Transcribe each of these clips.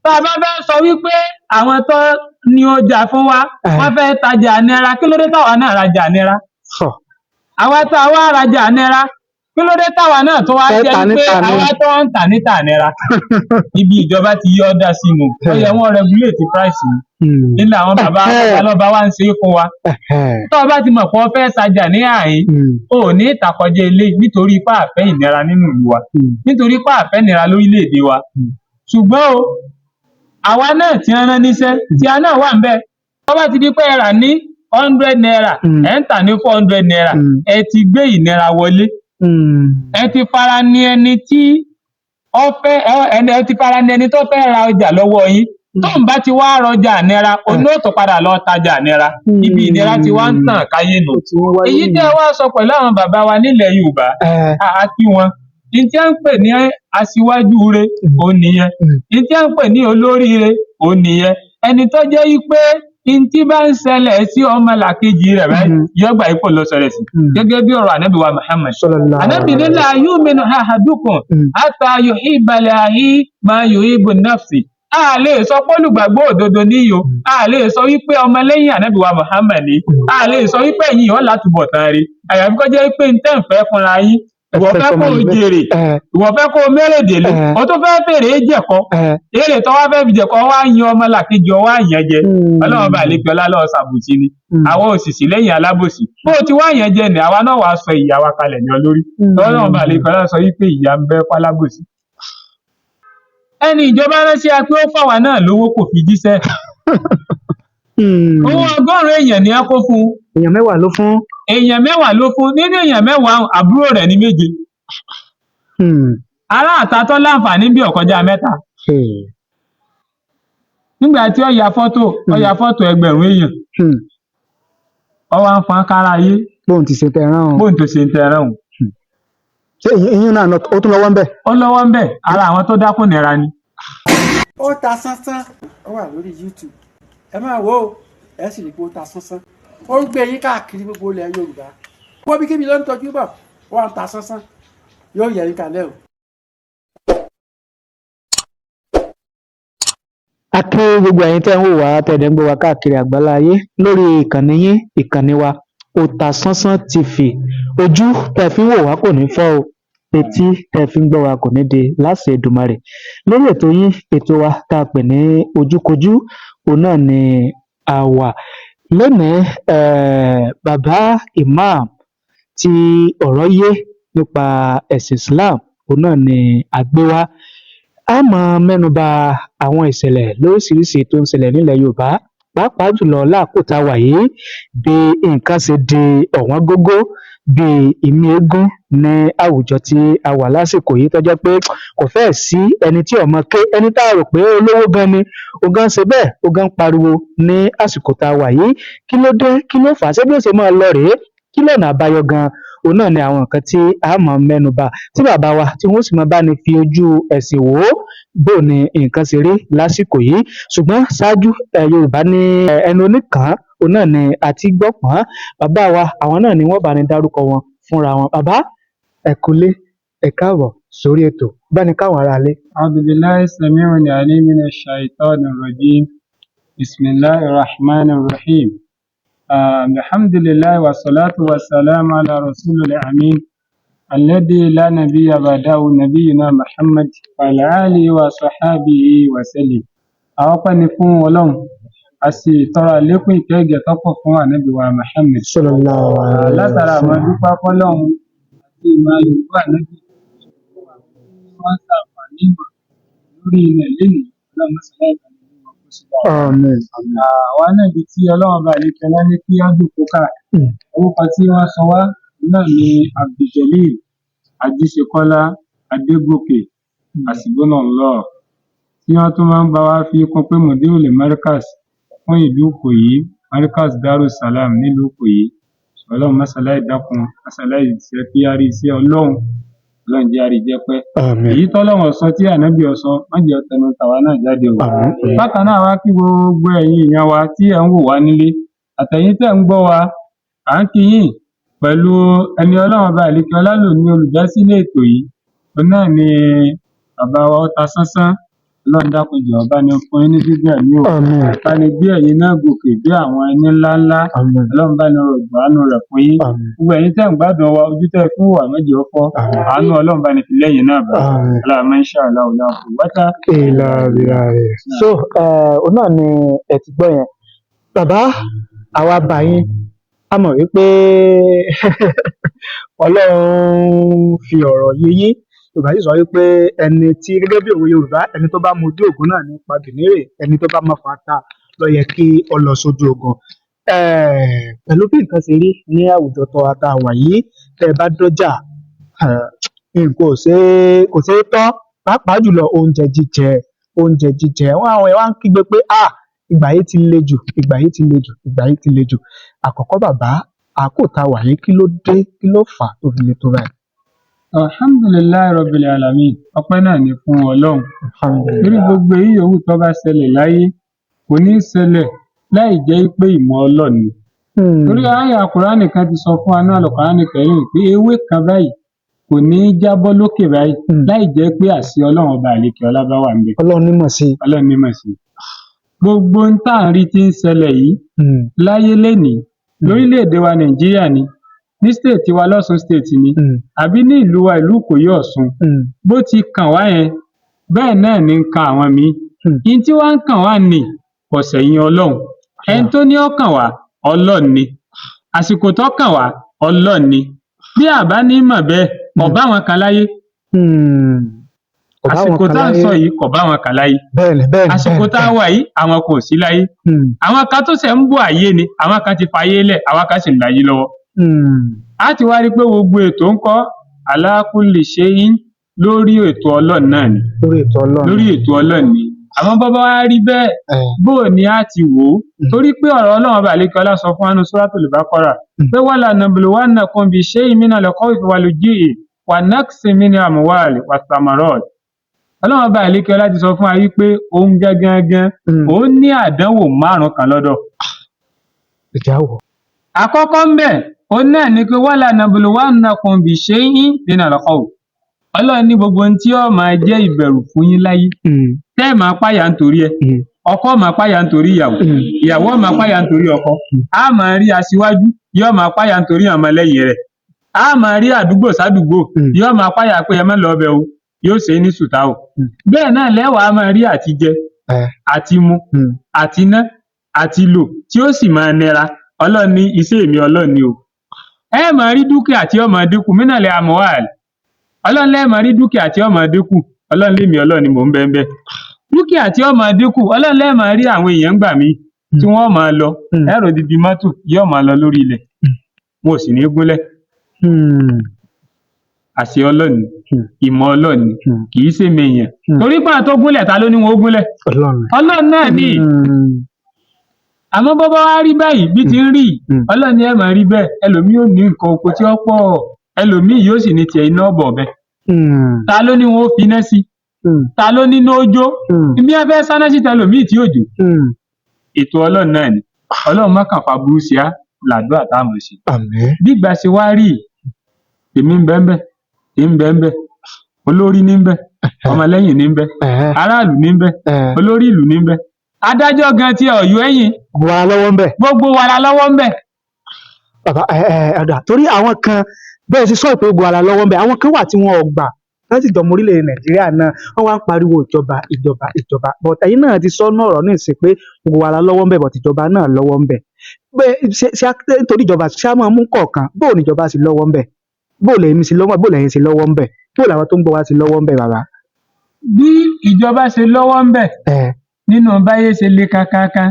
Tá a bá fẹ́ sọ wípé àwọn tó ní ọjà fún wa wọ́n fẹ́ tajà nira, kí ló dé táwa náà rajà nira? Àwa tá a wá rajà nira, kí ló dé táwa náà tó wá Fẹ́ jẹ́ tà wípé níta ni. àwa tó ń tà níta nira? Ibi ìjọba ti yọ ọ́ dá sí nu, ó yẹ wọ́n regulate price ni. Nílẹ̀ àwọn bàbá lọ́ba wa ń ṣe é fún wa. Tó o bá ti mọ̀ pé o fẹ́ tajà ní àyín, o ò ní ìtàkọjá ilé, nítorí ipá àfẹ́ ìnira nínú ìlú wa, nítorí ipá àfẹ́ ìnira lórílẹ̀‐èdè wa. Ṣùgbọ́n o, àwa náà tí wọ́n rán níṣẹ́ tí a náà wà ń bẹ̀, tó bá ti di pé ẹ rà ní 100 naira, ẹ̀ ń tà ní 400 naira, ẹ ti gbé ìnira wọlé. Ẹ ti fara ní ẹni tí ó fẹ́ ẹni, ẹ ti fara ní ẹni tó fẹ́ ra ọjà lọ́wọ́ yín. Tó ń bá ti wá rọjà nira, onóòtú padà lọ tajà nira. Ibi ìnira ti wá ń tàn káyé nù. Ó ti ń wáyé Èyí tẹ́ nìyẹn. wá sọ pẹ̀lú àwọn bàbá wa nílẹ̀ Yorùbá, a kí wọn. Ní tí à ń pè ní aṣíwájú re òun nìyẹn. Ní tí à ń pè ní olóríire òun nìyẹn, ẹni tó jẹ́ wípé ní tí bá ń ṣẹlẹ̀ sí ọmọlàkejì rẹ̀ báyìí, yọgbà ipò ló ṣẹlẹ̀ sí, gẹ́gẹ́ bí ọ̀rọ̀ Ànábì wa Muhammad. Sallallahu Ànábì ní alaihi la yu'minu ahadukum hatta yuhibba li akhihi ma yuhibbu nafsi. A lè sọ pé olùgbàgbọ́ òdodo níyò, a lè sọ wípé ọmọlẹ́yìn Ànábì wa Muhammad ni, a lè sọ wípé ẹ̀yin ọ̀ látúbọ̀ tán rí, àyàfi kó jẹ́ pé ń tẹ́ ń fẹ́ fúnra yín. Ìwọ fẹ́ kó o jèrè, ìwọ fẹ́ kó o mérèdèlé, o tún fẹ́ fèrè é jẹ̀kọ́. Èrè tó wá fẹ́ fi jẹ̀kọ́, wá yan ọmọlàkejì, ọ wá yàn jẹ. Ọlọ́run bá lè fi ọlá lọ́wọ́ ṣàbòsí ni. Àwọn òṣìṣì lẹ́yìn alábòsí, bó o ti wá yàn jẹ ni, àwa náà wàá sọ ìyà wa kalẹ̀ ní ọ lórí. Ọlọ́run bá lè fi ọlá sọ wípé ìyà ń bẹ fálábòsí. Ẹni ìjọba rán sí a pé ó fáwa náà lówó, kò fi jíṣẹ́. Owó 100 èèyàn ni a kó fún un. Èèyàn 10 ló fún. Èèyàn 10 ló fún. Nínú èèyàn 10, àbúrò rẹ̀ ní 7. Ará àta tó láǹfààní bí ọ̀kọjá 3. Nígbà tí ó ya fọ́tò, ó ya fọ́tò 1000 èèyàn, ó wá ń fọn kára ayé. Bóun ti ṣe tẹran o. Bóun tó ṣe ń tẹran o. Ṣé ìyún náà ó tún lọ́wọ́ ń bẹ̀? Ó lọ́wọ́ ń bẹ̀. Ara àwọn tó dákún nira ni. Ó ta sánsán. Ó wà lórí YouTube, ẹ máa wò ó, ẹ sì rí i pé ó ta sánsán. Ó ń gbé yín káàkiri gbogbo ilẹ̀ Yorùbá. Wọ́n bí kíbi ló ń tọ́jú bọ̀, ó wà ń ta sánsán, yóò yẹ yín kalẹ̀ o. A kí gbogbo ẹ̀yin tẹ́ ń wò wá, tẹ́ ń gbọ́ wa káàkiri àgbálá ayé lórí ìkànnì yín, ìkànnì wa, Otasansan TV. Ojú tẹ́ fi ń wò wá kò ní fọ́ o, etí tẹ́ fi ń gbọ́ wa kò ní di láṣẹ Èdùmàrè. Lórí ètò yín, ètò wa tá a pè ní Ojúkojú, òun náà ni a wà lónìí. Bàbá imam tí ọ̀rọ̀ yé nípa ẹ̀sìn Islam, òun náà ni a gbé wá. A máa mẹ́nuba àwọn ìṣẹ̀lẹ̀ lóríṣiríṣi tó ń ṣẹlẹ̀ nílẹ̀ Yorùbá, pàápàá jùlọ láàkó tá a wà yìí, bí nǹkan ṣe di ọ̀wọ́n gógó bíi ìmí eégún ní àwùjọ tí a wà lásìkò yìí, tó jẹ́ pé kò fẹ́ẹ̀ sí ẹni tí ọmọ ké, ẹni tá a rò pé olówó gan ni, ó gan ṣe bẹ́ẹ̀, ó gan pariwo ní àsìkò tá a wà yìí. Kí ló dé? Kí ló fà á? Ṣé bí ó ṣe máa lọ rèé? Kí lọ̀nà àbáyọ gan? Òun náà ni àwọn nǹkan tí a máa mẹ́nu bà, tí bàbá wa tí wọ́n sì máa bá ní fi ojú ẹ̀sìn wò ó, bó ni nǹkan ṣe rí lásìkò yìí. Ṣùgbọ́n ṣáájú, Yorùbá ní ẹnu oníkàn òun náà ni àti gbọ́pọ̀n. Bàbá wa, àwọn náà ni wọ́n bá ní dárúkọ wọn fúnra wọn. Bàbá, ẹ kúlé, ẹ káàbọ̀ sórí ètò, bá ní káwọn aráalé. أعوذ بالله السميع العليم من الشيطان الرجيم. بسم الله الرحمن الرحيم. الحمد لله والصلاة والسلام على رسول الأمين الذي لا نبي بعده، نبينا محمد وعلى آله وصحبه وسلم. Àwọn ọpẹ́ ni fún Ọlọ́run, a sì tọrọ àlékún ìkẹ́ ìgẹ̀ tó pọ̀ fún Ànábì wa Muhammad. Sallallahu alaihi Látara àmọ́ wasallam. dúpẹ́ fọ́lọ́run àti ìmọ̀ Yorùbá Ànábì wọ́n ṣàǹfààní ìmọ̀ lórí ilẹ̀ lénìí. Ọlọ́run mọ́sálá ìbànújẹ́ wọn kó sí wa. Àmín, àmín. Àwa náà, ibi tí Ọlọ́run bá lè tẹ́lá ní kí á jòkó ká, orúkọ tí wọ́n sọ wá náà ni Abduljalil Ajíṣekọ́lá Adégòkè Àsìbúnàlọ́ọ̀, tí wọ́n tún máa ń bá wa fi kún pé Mudirul Markaz fún ìlú Ìkòyí, Markaz Darussalam nílùú Ìkòyí. Ọlọ́run mọ́sálá ìdákun mọ́sálá ìṣẹ́ kí á rí iṣẹ́ Ọlọ́run. Ọlọ́run jẹ́ àrí jẹ́ pẹ́. Àmín. Èyí tọ́lọ́run sọ tí Ànábì ọsọ, má jẹ́ ọtẹnu tàwa náà jáde o. Àmín. Bákan náà, wá kí gbogbo ẹ̀yin èèyàn wa tí ẹ̀ ń wò wá nílé, àtẹ̀yin tẹ́ ń gbọ́ wa. À ń kí yín pẹ̀lú ẹni Ọlọ́run ọba àlekè ọlá lò ní olùdásílẹ̀ ètò yìí, òun náà ni bàbá wa Ọ̀tàsánsán. Ọlọ́run dákun jọ̀ọ́ bá ní fún yín ní gígùn ẹ̀mí o. Àmín. Bá ní gbé ẹ̀yin náà gòkè bí àwọn ẹni ńláńlá. Àmín. Ọlọ́run bá ní rọ̀gbọ̀ àánú rẹ̀ fún yín. Àmín. Gbogbo ẹ̀yin tẹ́ ń gbádùn wa, ojú tẹ́ fún wa méjì ó fọ́. Àmín. Àánú Ọlọ́run bá ní fi lẹ́yìn náà bá. Àmín. Ọlọ́run insha Allah la quwwata. Ìlà ìlà rẹ̀. So òun náà ni ẹ ti gbọ́ yẹn. Bàbá, àwa bá yín, a mọ̀ wípé Ọlọ́run fi ọ̀rọ̀ yé yín. Yorùbá sì sọ wípé ẹni tí, gẹ́gẹ́ bí òwe Yorùbá, ẹni tó bá mojú ògùn náà nípa bìnírè, ẹni tó bá mọ̀ fata ló yẹ kí ó lọ sójú ogun. Pẹ̀lú bí nǹkan ṣe rí ní àwùjọ tó wa tá a wà yìí, tẹ́ ẹ bá dọ́jà, nǹkan kò ṣeé tọ́, pàápàá jùlọ oúnjẹ jíjẹ. Oúnjẹ jíjẹ wọn, àwọn èèyàn wá ń kígbe pé, ah, ìgbà yìí ti le jù, ìgbà yìí ti le jù, ìgbà yìí ti le jù. Àkọ́kọ́ bàbá, àkókò tá a wà yìí, kí ló dé, kí ló fà á tó fi le tó báyìí? Alhamdulillahi rabbil alamin, ọpẹ́ náà ni fún Ọlọ́run. Torí gbogbo èyí yòówù tó bá ṣẹlẹ̀ láyé, kò ní í ṣẹlẹ̀ láì jẹ́ pé ìmọ̀ Ọlọ́run ni. Torí àyà Kùránì kan ti sọ fún wa náà, Al-Kùránì Karim, pé ewé kan báyìí kò ní í jábọ́ lókè báyìí láì jẹ́ pé àṣẹ Ọlọ́run ọba àlekè ọlá bá wà ńbẹ̀. Ọlọ́run nímọ̀ sí i. Ọlọ́run nímọ̀ sí i. Gbogbo ń tà ń rí tí ń ṣẹlẹ̀ yìí láyé lénìí, lórílẹ̀-èdè wa Nàìjíríà ni, ní state wa lọ́ṣun state ni, àbí ní ìlú wa, ìlú Ìkòyí Ọ̀ṣun, bó ti kàn wá yẹn, bẹ́ẹ̀ náà ní ń kan àwọn míì. Ihun tí wá ń kàn wá ní kò sẹ̀yìn Ọlọ́run. Ẹni tó ní ó kàn wá, Ọlọ́run ni. Àsìkò tó kàn wá, Ọlọ́run ni. Bí àbá ní mọ̀ bẹ́ẹ̀, kò bá wọn kan láyé. Kò bá wọn Àsìkò kan tá à ń láyé. sọ yìí, kò bá wọn kan láyé. bẹ́ẹ̀ni bẹ́ẹ̀ni Àsìkò tá a wà yìí, àwọn kò sí láyé. Àwọn kan tó ṣẹ̀ ń bọ̀ ayé ni, àwọn kan ti fayé lẹ̀, àwọn kan sì ń láyé lọ́wọ́. A ti wá rí i pé gbogbo ètò ń kọ́ ala kulli shay'in, lórí ètò Ọlọ́run náà ni. Lórí ètò Ọlọ́run. Lórí ètò Ọlọ́run ni. Àmọ́ bọ́bá wá rí bẹ́ẹ̀, bó o ní a ti wò ó? Torí pé ọ̀rọ̀ Ọlọ́run ọba àlekè ọlá sọ fún wa nínú Suratul Baqara pé wala nabluwannakum bi shay'in minal khawfi wal ju'i wa naqsin minal amwali was samarat. Ọlọ́run ọba àlekè ọlá ti sọ fún wa wípé òun gangan gan, òun ní àdánwò márùn kan lọ́dọ̀. Ìjà wò. Àkọ́kọ́ ń bẹ̀, òun náà ni pé wala nabluwannakum bi shay'in minal khawf. Ọlọ́run ní gbogbo ohun tí ó máa jẹ́ ìbẹ̀rù fún yín láyé, tẹ́ ẹ̀ máa páyà nítorí ẹ̀, ọkọ máa páyà nítorí ìyàwó, ìyàwó máa páyà nítorí ọkọ, a máa rí aṣíwájú yóò máa páyà nítorí ọmọlẹ́yìn rẹ̀, a máa rí àdúgbò sádùúgbò yóò máa páyà pé ẹ má lọ ọbẹ̀ o, yóò ṣe é ní sùtá o. Bẹ́ẹ̀ náà lẹ́wàá máa rí àtijẹ, àti mu, àti ná, àti lò, tí ó sì máa nira. Ọlọ́run ní iṣẹ́ èmi Ọlọ́run ni o. Ẹ máa rí dúkìá tí ó máa dínkù, minal amwal. Ọlọ́run lẹ́ẹ̀ máa rí dúkìá tí ó máa dínkù. Ọlọ́run lémi Ọlọ́run ni mò ń bẹ́ẹ̀ bẹ́ẹ̀. Dúkìá tí ó máa dínkù, Ọlọ́run lẹ́ẹ̀ máa rí àwọn èèyàn gbà mí tí wọ́n máa lọ, ẹ̀rọ dídí mọ́tò yóò máa lọ lórí ilẹ̀, wọn ò sì ní gúnlẹ̀. Àṣẹ Ọlọ́run ni, ìmọ̀ Ọlọ́run ni, kì í ṣe mèèyàn. Torí pé àwọn tó gúnlẹ̀, ta ló ní wọn ó gúnlẹ̀? Ọlọ́run. Ọlọ́run náà ni. Àmọ́ bọ́bá wá rí báyìí bí ti ń rí yìí, Ọlọ́run ni ẹ máa rí bẹ́ẹ̀. Ẹlòmíì ò ní nǹkan oko tí ó pọ̀, ẹlòmíì yóò sì ní tiẹ̀ iná ọ̀bọ̀ bẹ́ẹ̀. Ta ló ní wọn ó fi iná sí? Ta ló ní iná ó jó? Ibi wọn fẹ́ sáná sí tẹlòmíì tí ò jó. Ètò Ọlọ́run náà ni. Ọlọ́run má kàn fa burú sí á làdúrà tá a mọ̀ sí. Àmín. Bí ìgbà ṣe wá rí yìí, èmi ń bẹ ń bẹ, èmi ń bẹ ń bẹ, olórí ní ń bẹ, ọmọlẹ́yìn ní ń bẹ, aráàlú ní ń bẹ, olórí ìlú ní ń bẹ, adájọ́ gan ti Ọ̀yọ́ ẹ̀yìn. Wà lọ́wọ́ ń bẹ̀. Gbogbo wa la lọ́wọ́ ń bẹ. Bàbá, ẹ ẹ ọ̀dà, torí àwọn kan bẹ́ẹ̀ sì sọ pé gbogbo ara lọ́wọ́ ń bẹ̀, àwọn kan wà tí wọn ò gbà láti jọmọ orílẹ̀ Nàìjíríà náà, wọ́n wá ń pariwo ìjọba, ìjọba, ìjọba, but ẹ̀yin náà ti sọ náà ọ̀rọ̀ ní ìsìn pé gbogbo ara lọ́wọ́ ń bẹ̀, but ìjọba náà lọ́wọ́ ń bẹ̀. Bẹ́ẹ̀ ṣe nítorí ìjọba ṣé á máa mú kọ̀ọ̀kan, bóò ní ìjọba sì lọ́wọ́ ń bẹ̀, bóò lẹ́yìn sí lọ́wọ́, bóò lẹ́yìn sí lọ́wọ́ ń bẹ̀, bóò làwọn tó ń gbọ́ wá sí lọ́wọ́ ń bẹ̀, bàbá? Bí ìjọba ṣe lọ́wọ́ ń bẹ nínú báyé ṣe le kankankan,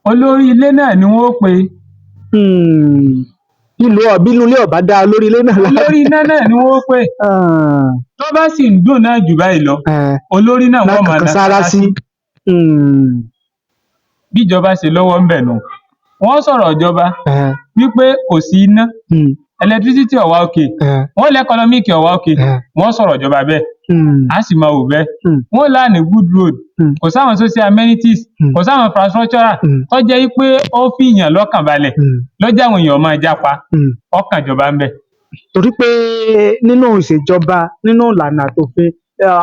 olórí ilé náà ni wọ́n ó pe. Ìlú ọ̀bínú ilé ọ̀bá dá, lórí ilé náà. Olórí iná náà ni wọ́n ó pè. Tó bá sì ń dùn náà jù báyìí lọ, olórí náà wọ́n máa lákàkàn na sára sí. Bí ìjọba ṣe lọ́wọ́ ń bẹ̀ nù, wọ́n sọ̀rọ̀ ìjọba wípé kò sí iná, electricity ọ̀wá òkè, wọ́n lẹ́ economic ọ̀wá òkè, wọ́n sọ̀rọ̀ ìjọba bẹ́ẹ̀, á sì máa wò bẹ́ẹ̀. Wọ́n là ní good road, kò sáwọn social amenities, kò sáwọn infrastructure tó jẹ́ pé ó fi yàn lọ́kàn balẹ̀ lọ́jà, àwọn èèyàn máa jápa, ọkàn ìjọba ń bẹ̀. Torí pé nínú ìṣèjọba, nínú ìlànà àtòfin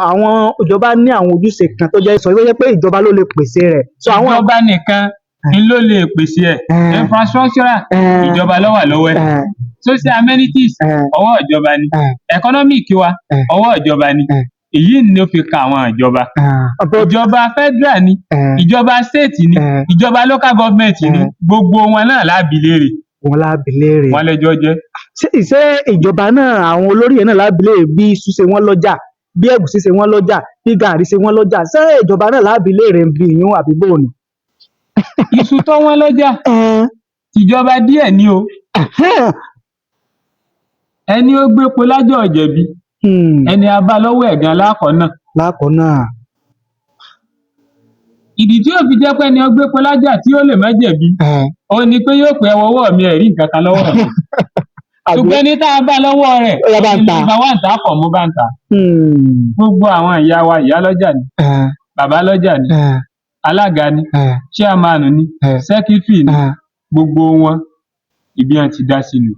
Àwọn ìjọba ní àwọn ojúṣe kan tó jẹ́ sọ tó jẹ́ pé ìjọba ló lè pèsè rẹ̀. So àwọn Ìjọba nìkan ni ló lè pèsè ẹ̀. Infrastructure, ìjọba ló wà lọ́wọ́ ẹ̀. Social amenities, ọwọ́ ìjọba ni. Economic wa, ọwọ́ ìjọba ni. Èyí ni ó fi kan àwọn ìjọba. Ìjọba federal ni, ìjọba state ni, ìjọba local government ni, gbogbo wọn náà lábi léèrè. Wọn lábi léèrè. Wọn lẹ́jọ́ jẹ́. Ṣé ìjọba náà, àwọn olórí yẹn náà lábi léèrè bí iṣu ṣe wọ́n lọ́jà, bí ẹ̀gúsí ṣe wọ́n lọ́jà, bí gààrí ṣe wọ́n lọ́jà? Ṣé ìjọba náà lábi léèrè bí ìyún àbí bò ni? Iṣu tó wọ́n lọ́jà, tìjọba díẹ̀ ni o. Ẹni ó gbépo lájọ ọ̀jẹ̀bi, ẹni a bá lọ́wọ́ ẹ̀ gan lákọ̀ọ́ náà. Lákọ̀ọ́ náà. Ìdí tí ó fi jẹ́ pé ẹni ó gbépo lájà tí ó lè má jẹ̀bi, ó ní pé yóò pé ẹwọ́ ọwọ́ mi, ẹ̀rí nǹkan kan lọ́wọ́ mi. Àbí? Ṣùgbọ́n ẹni tá a bá lọ́wọ́ rẹ̀, Ó yá, bá ń ta. bá wà ń ta pọ̀ mú bá ń ta. Gbogbo àwọn ìyá wa, ìyá lọ́jà ni, bàbá lọ́jà ni, alága ni, chairman ni, secretary ni, gbogbo wọn ibi wọn ti dá sí ni.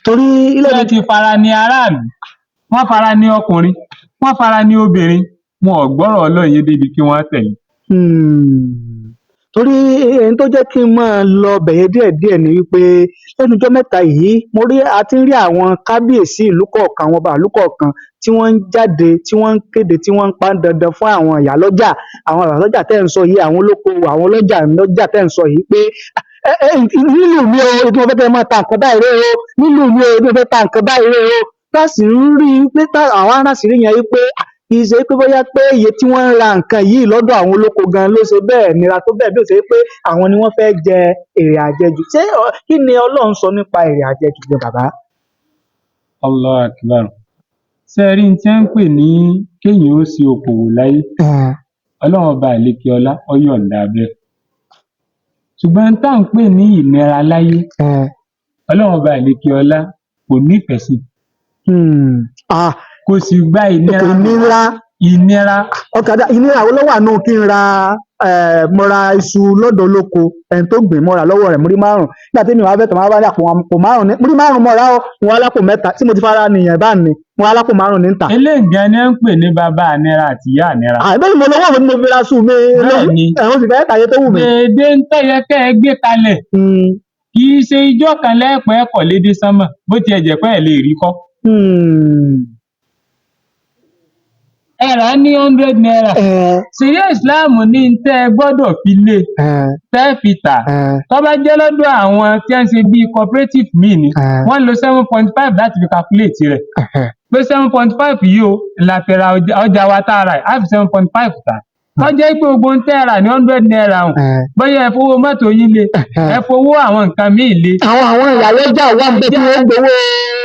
Torí ilé Wọ́n ti fara ní aráàlú, wọ́n fara ní ọkùnrin, wọ́n fara ní obìnrin, wọn ò gbọ́rọ̀ Ọlọ́run yé débi kí wọ́n tẹ̀lé. Torí ẹni tó jẹ́ kí n máa lọ bẹ̀yẹ díẹ̀díẹ̀ ni wípé lẹ́nu ọjọ́ mẹ́ta yìí, mo rí a ti ń rí àwọn kábíyèsí ìlú kọ̀ọ̀kan, àwọn ọba ìlú kọ̀ọ̀kan tí wọ́n ń jáde, tí wọ́n ń kéde, tí wọ́n ń pa dandan fún àwọn ìyálọ́jà, àwọn ìyálọ́jà tẹ́ ń sọ yìí, àwọn olókoòwò, àwọn ọlọ́jà lọ́jà tẹ́ ń sọ yìí pé ẹ ẹ nílùú mi o, tí mo fẹ́ kẹ́ ẹ máa ta nǹkan báyìí rè o, nílùú mi o, tí mo fẹ́ ta nǹkan báyìí rè o. Tá a sì ń rí i pé àwọn aráàlú yẹn wípé kì í ṣe pé bóyá pé iye tí wọ́n ń ra nǹkan yìí lọ́dọ̀ àwọn olóko gan ló ṣe bẹ́ẹ̀ nira tó bẹ́ẹ̀, bí ó ṣe pé àwọn ni wọ́n fẹ́ jẹ èrè àjẹjù. Ṣé kí ni Ọlọ́run sọ nípa èrè àjẹjù gan, bàbá? Allahu Akbar. Ṣé ẹ rí n tí wọ́n ń pè ní kéèyàn ó ṣe okòwò láyé? Ọlọ́run Ọba àlékè ọlá ó yọ̀ǹda bẹ́ẹ̀. Ṣùgbọ́n tá à ń pè ní ìnira láyé, Ọlọ́run Ọba àlékè ọlá kò nífẹ̀ẹ́ sí. Kò sì gba ìnira. Kò nira. Ìnira. Ọ̀kadà ìnira wo ló wà nù kí n ra, mo ra iṣu lọ́dọ̀ olóko, ẹni tó gbìn, mo rà lọ́wọ́ rẹ̀ múrí 5, nígbà tí mi wàá fẹ́ tọ̀, máa bá ní àpò 5 ní múrí 5, mo rà ó, mo wá lápò 3 tí mo ti fara nìyẹn bá ní mo wá lápò 5 ní ń tà. Eléyìí gan ni wọ́n ń pè ní bàbá ànira àti ìyá ànira. Àbẹ́ni mo lọ́wọ́ mi ni mo fi ra sùn mi. Bẹ́ẹ̀ni. Ẹ̀hún sì fẹ́ tàyè tó wù mí. Dèédé ń tọ́yẹ kẹ́ ẹ gbé kalẹ̀, kì í ṣe ijọ́ kan lẹ́ẹ̀pẹ́ ẹ̀kọ́ lédè sánmọ̀, bó tiẹ̀ jẹ́ pé ẹ̀ lè rí kọ́. Ẹ rà á ní ₦100. Ṣẹ̀ríà Ìsìláàmù ní ń tẹ́ ẹ gbọ́dọ̀ fi lé tẹ́ ẹ fi tà. Tó bá jẹ́ lọ́dọ̀ àwọn tí wọ́n ń ṣe bíi cooperative míì ni, wọ́n lo 7.5 láti fi calculate rẹ̀. Pé 7.5 yìí o la fi ra ọjà wa tá a rà, á fi 7.5 tà. Tó jẹ́ pé gbogbo ń tẹ́ ẹ rà ní ₦100 hùn, bóyá ẹ fowó mọ́tò yín lé, ẹ fowó àwọn nǹkan míì lé. Àwọn ìyàlọ́jà wà ń bẹ tí wọ́n ń gbowó.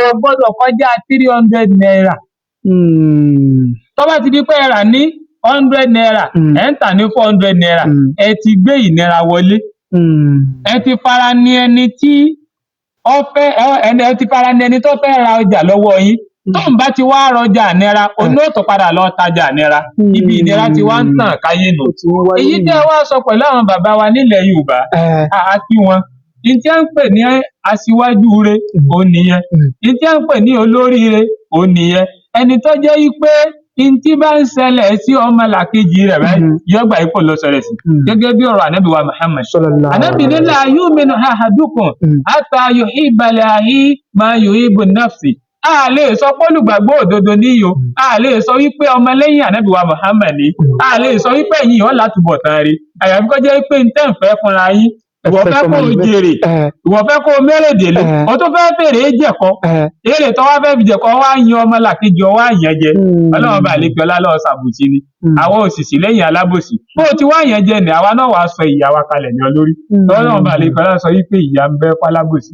Ẹ gbọ́dọ̀ kọjá ₦300. Tó bá ti di pé ẹ rà ní ₦100, ẹ ń tà ní ₦400, ẹ ti gbé ìnira wọlé. Ẹ ti fara ní ẹni tí ó fẹ́ ẹ ti fara ní ẹni tó fẹ́ ra ọjà lọ́wọ́ yín. Tó ń bá ti wá rọjà ìnira, òun ó tó padà lọ tajà ìnira. Ibi ìnira ti wá ń tàn káyé nù. Èyí tẹ́ ẹ wá sọ pẹ̀lú àwọn bàbá wa nílẹ̀ Yorùbá, a kí wọn. Ní tí à ń pè ní aṣíwájú re, òun nìyẹn. Ní tí à ń pè ní olóríire, òun nìyẹn. Ẹni tó jẹ́ wípé ní tí bá ń ṣẹlẹ̀ sí ọmọlàkejì rẹ̀ báyìí, yóò gbà ipò lọ ṣẹlẹ̀ sí. Gẹ́gẹ́ bí ọ̀rọ̀ Ànábì wa Muhammad. Ànábì ní la yu'minu ahadukum hatta yuhibba li akhihi ma yuhibbu nafsi. A lè sọ pé olùgbàgbọ́ òdodo níyò, a lè sọ wípé ọmọlẹ́yìn Ànábì wa Muhammad ni, a lè sọ wípé ẹ̀yin ọ̀ látúbọ̀ tán rí. Àyàfi kó jẹ́ pé ń tẹ́ ń fẹ́ fúnra yín, ìwọ fẹ́ kó o jèrè, ìwọ fẹ́ kó o mẹ́rẹ̀dẹ̀lé, o tó fẹ́ fèrè é jẹ̀kọ́, èrè tó wá fẹ́ fi jẹ̀kọ́ wá yan ọmọlàkejì, ọ wá yàn jẹ. Ọlọ́run bá lè fi ọlá lọ́wọ́ ṣàbòsí ni, àwọn òṣìṣì lẹ́yìn alábòsí. Bó o ti wá yàn jẹ ni àwa náà wàá sọ ìyà wa kalẹ̀ ní ọ lórí. Ọlọ́run bá lè fi ọlá sọ wípé ìyà ń bẹ fálábòsí.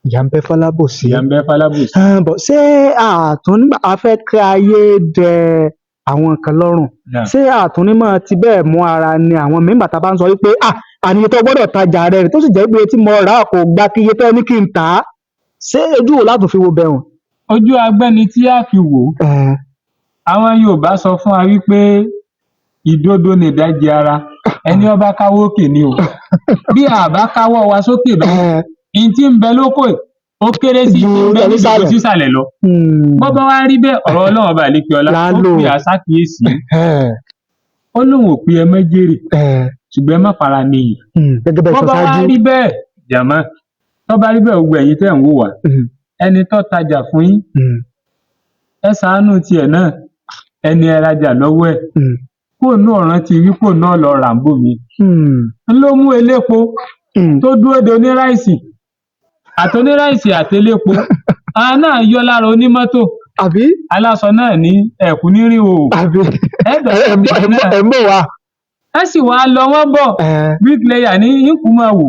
Ìyà ń bẹ fálábòsí. Ìyà ń bẹ fálábòsí. Bọ̀ ṣé àtún nígbà a fẹ́ kí ayé dẹ àwọn kan lọ́rùn, ṣé àtún ní máa ti bẹ́ẹ̀ mú ara ni àwọn míì bàtà bá ń sọ wípé àníyàn tó gbọ́dọ̀ tajà rẹ̀ tó sì jẹ́ pé tí mo rà á kò gba kí iye tó ní kí n tà á, ṣé ojú wo látún fi wo bẹ̀rùn? Ojú agbẹ́ni tí a fi wò ó, àwọn Yorùbá sọ fún wa wípé ìdodo nìdajì ara ẹni ó bá káwọ́ òkè ni o. Bí a bá káwọ́ wa sókè báyìí, n tí ń bẹ lóko Ó kéré sí Ju ti ń bẹ ẹni níjòkó sàlẹ̀. sísàlẹ̀ lọ. Bọ́bá wá rí bẹ́ẹ̀, ọ̀rọ̀ Ọlọ́run ọba àlékè ọlá Là á ó lò. pè àṣàkíyèsí. Ó lóun ò pé ẹ má jèrè, ṣùgbọ́n ẹ má fara nìyí. Gẹ́gẹ́ bẹ́ẹ̀ sọ Bọ́bá wá ṣáájú. rí bẹ́ẹ̀ jàmá, tó bá rí bẹ́ẹ̀, gbogbo ẹ̀yin tẹ́ ń wò wá, ẹni tó tajà fún yín, ẹ ṣàánú tiẹ̀ náà. Ẹni ẹ rajà lọ́wọ́ ẹ̀, kó náà rántí wí kó náà lọ rà ń bò mí. Ń ló mú elépo tó dúró de oníráìsì àtoníráìsì àtelépo, àwọn náà yọ lára onímọ́tò. Àbí? Aláṣọ náà ní ẹ̀kú nírìn o. Àbí? Ẹ̀ẹ́dọ̀ Ẹ ń bọ̀ wá. Ẹ sì wá lọ, wọ́n bọ̀, bricklayer ní ìkú máa wò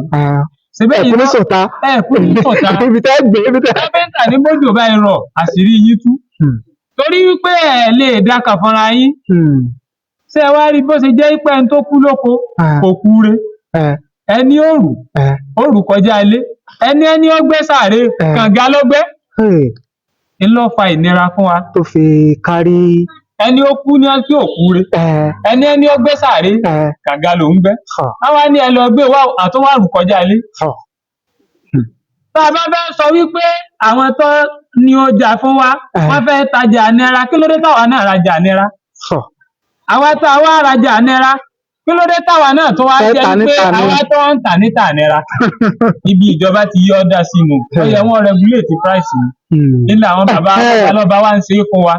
síbẹ̀ Ẹ̀kú yìí ní náà sọ̀tà. Ẹ̀kú ní sọ̀tà. Ibi tẹ́ gbé ibi tẹ́. Kápẹ́ńtà ní bójú báyìí rọ̀, àṣírí yín tú, torí wípé ẹ lè dákà fúnra yín. Ṣé ẹ wá rí bó ṣe jẹ́ pé ẹni tó kú lóko kò kú re, ẹni òrù òrù kọjá ilé, ẹni ọgbẹ́ sàárè, kànga lọ́gbẹ́, ń lọ fa ìnira fún wa. Tó fi kárí. Ẹni ó kú ní kí òkú re, ẹni ọgbẹ́ sàárè, kànga ló ń gbẹ́. Àwa ní ẹ lọ gbé wa àtúnwárù kọjá ilé. Tá a bá fẹ́ sọ wípé àwọn tó ní ọjà fún wa, wọ́n fẹ́ tajà náírà, kí ló dé táwa náà rajà náírà? Àwa tá a wá rajà náírà, kí ló dé táwa náà tó wá Fẹ́ jẹ́ ta wípé níta náírà? Àwa tó ń tà níta náírà? Ibi ìjọba ti yọ ọ́ dá sí mu, ó yẹ wọ́n regulate price ni. Nílẹ̀ àwọn bàbá lọ́ba wa ń ṣe é fún wa.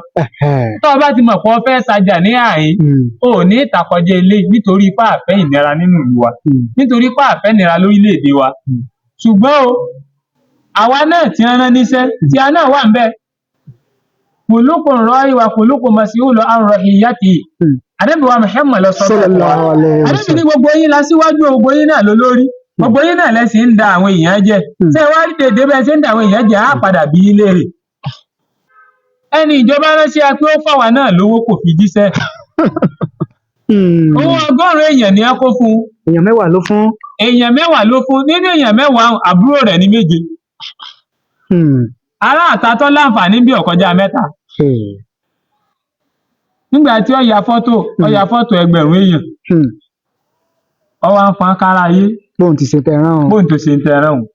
Tó o bá ti mọ̀ pé o fẹ́ tajà ní àyín, o ò ní ìtàkọjá ilé, nítorí ipá àfẹ́ ìnira nínú ìlú wa, nítorí ipá àfẹ́ ìnira lórílẹ̀‐èdè wa. Ṣùgbọ́n o, àwa náà tí wọ́n rán níṣẹ́ tí a náà wà ń bẹ̀, kùlùkùn rọ ìwà kùlùkùn masiulu an rahiyati. Ànábì wa Muhammad lọ sọ bẹ́ẹ̀ fún wa. Sallallahu alaihi Ànábì ní wasallam. gbogbo yín la síwájú, gbogbo yín náà ló lórí, gbogbo yín náà lẹ́sìn ń da àwọn èèyàn jẹ. Ṣé ẹ wá rí dèdè bẹ́ẹ̀ ṣe ń da àwọn èèyàn jẹ, á padà bí í léèrè. Ẹni ìjọba ránṣẹ́ a pé ó fáwa náà lówó, kò fi jíṣẹ́. Owó 100 èèyàn ni a kó fún un. Èèyàn 10 ló fún. Èèyàn 10 ló fún. Nínú èèyàn 10, àbúrò rẹ̀ ní 7. Ará àtàtọ́ láǹfààní bí ọ̀kọjá 3. Nígbà tí ó ya fọ́tò, ó ya fọ́tò 1000 èèyàn, ó wá ń fọn kára ayé. Bóun ti ṣe tẹran o. Bóun tó ṣe ń tẹran òun.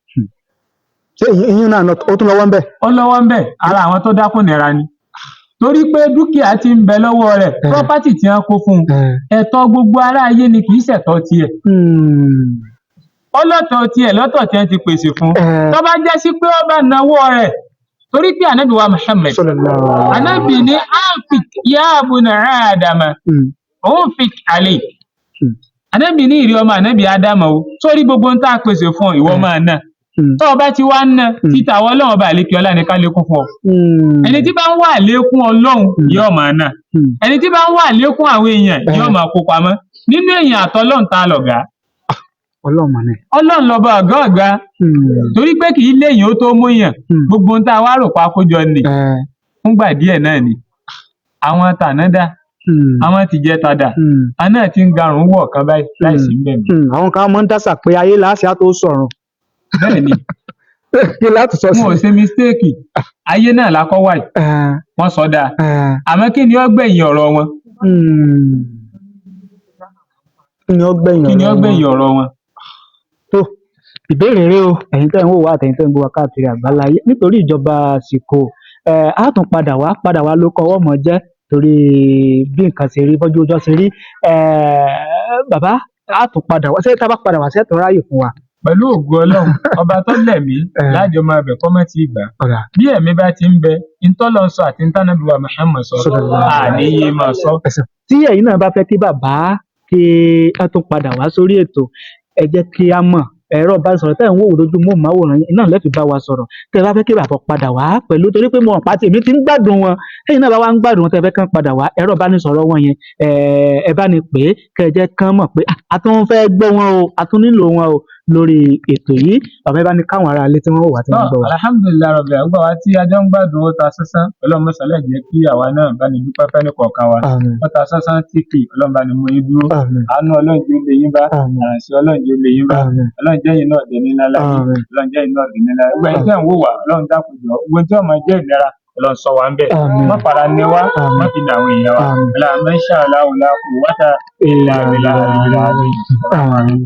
Ṣé ìyún náà ó tún lọ́wọ́ ń bẹ̀? Ó lọ́wọ́ ń bẹ̀. Ara àwọn tó dákún nira ni, torí pé dúkìá ti ń bẹ lọ́wọ́ rẹ̀, property tí wọ́n kó fún un, ẹ̀tọ́ gbogbo ará ayé ni, kì í ṣẹ̀tọ́ tiẹ̀. Ọlọ́tọ̀ tiẹ̀ lọ́tọ̀ tí wọ́n ti pèsè fún un. Tó bá jẹ́ sí pé ó bá nawọ́ rẹ̀, torí pé ànábì wa Muhammad, Sallallahu alaihi ànábì ní anfik ya abuna Ádámà unfik alayk. Ànábì ní ìrí ọmọ ànábì Ádámà o, sórí gbogbo ń tá a pèsè fún ọ, ìwọ máa ná. Tó o bá ti wá ń ná títà, àwọn Ọlọ́run ọba àlékè ọlá ní ká lékún fún ọ. Ẹni tí bá ń wà lékún Ọlọ́run yóò máa ná. Ẹni tí bá ń wà lékún àwọn èèyàn yóò máa kó pamọ́. Nínú èèyàn àtọlọ́run, ta lọ̀gá? Ọlọ́run mà ní. Ọlọ́run lọ́ba ọ̀gá ọ̀gá, torí pé kì í léèyàn ó tó mú yàn. Gbogbo ohun tá a wá rò pa kójọ nì fúngbà díẹ̀ náà ni. Àwọn tànádà, àwọn tìjẹta dà, àwọn náà ti ń garùn wọ̀ kan báyìí láìsí ń bẹ̀ mọ́. Àwọn kan máa ń dásà pé ayé làásì á tó sọ̀rọ̀. Bẹ́ẹ̀ ni. Kí láti sọ sí. Wọn ò ṣe mistake, ayé náà la kọ́ wáyé, wọ́n sọ dáa. Àmọ́ kí ni ó gbẹ̀yìn ọ̀rọ̀ wọn? Kí ni ó gbẹ̀yìn Kí ni ó ọ̀rọ̀ wọn? gbẹ̀yìn ọ̀rọ̀ wọn? Tó ìbéèrè rẹ o, ẹ̀yin tẹ́ ń wò wá àtẹ̀yin tẹ́ ń gbọ́ wá káàkiri àgbáláyé, nítorí ìjọba àsìkò ẹ̀, á tún padà wá ló kọ ọwọ́ mọ̀ jẹ́, torí bí nǹkan ṣe rí, bọ́jú ọjọ́ ṣe rí ẹ̀, bàbá, á tún padà wá. Ṣé tá a bá padà wá, ṣé ẹ tún ráyè fún wa? Pẹ̀lú ògo Ọlọ́run ọba tó lẹ̀mí, lájọ máa bẹ̀ kọ́ mọ́ ti gbà. Ọ̀rà. Bí ẹ̀mí bá ti ń bẹ, ntọ́lọ́ sọ àti ntánàbí wa Muhammad sọ, Sallallahu àní yé máa sọ. Ẹ̀sìn tí ẹ̀yin náà bá fẹ́ kí bàbá kí á tún padà wá sórí ètò, ẹ jẹ́ kí á mọ̀. Ẹ̀rọ ìbánisọ̀rọ̀ tẹ́ ẹ̀ ń wò lójú móhùnmáwòrán yín náà lẹ́ẹ̀fi bá wa sọ̀rọ̀ tẹ́ ẹ bá fẹ́ kí bàbá padà wá pẹ̀lú, torí pé mo hàn pàtì èmi ti ń gbádùn wọn. Tẹ́yin náà bá wá ń gbádùn wọn, tẹ́ ẹ fẹ́ kán padà wá, ẹ̀rọ ìbánisọ̀rọ̀ wọn yẹn, ẹ bá ní pè é, kẹ́ ẹ jẹ́ kán mọ̀ pé a tún fẹ́ gbọ́ wọn o, a tún nílò wọn o lórí ètò yìí. Bàbá, ẹ bá ní káwọn ará ilé tí wọ́n wà tí wọ́n ń gbọ́ wa. Alhamdulillahi rabbil alamin. Gbogbo àwa tí a jọ ń gbádùn Ó Ta Sánsán, Ọlọ́run mọ́sálẹ̀ jẹ́ kí àwa náà bá ní dúpẹ́ fẹ́ ní kọ̀ọ̀kan wa. Àmín. Ó Ta Sánsán TV, Ọlọ́run bá ní mú yín dúró. Àmín. Àánú Ọlọ́run jẹ́ ó lé yín bá. Àmín. Àràǹsí Ọlọ́run jẹ́ ó lé yín bá. Àmín. Ọlọ́run jẹ́ yín náà dẹ̀ ní ńlá láyé. Àmín. Ọlọ́run jẹ́ yín náà dẹ̀ ní ńlá. Gbogbo ẹ̀yin tẹ́ ń wò wá, Ọlọ́run dákun jọ, gbogbo tí ó máa jẹ́ ìnira, Ọlọ́run sọ wá ń bẹ̀. Àmín. Má fara ní wá. Àmín. Má fi dà àwọn èèyàn wa. Àmín. Ọlọ́run, masha Allah, la quwwata illa billah. Àmín.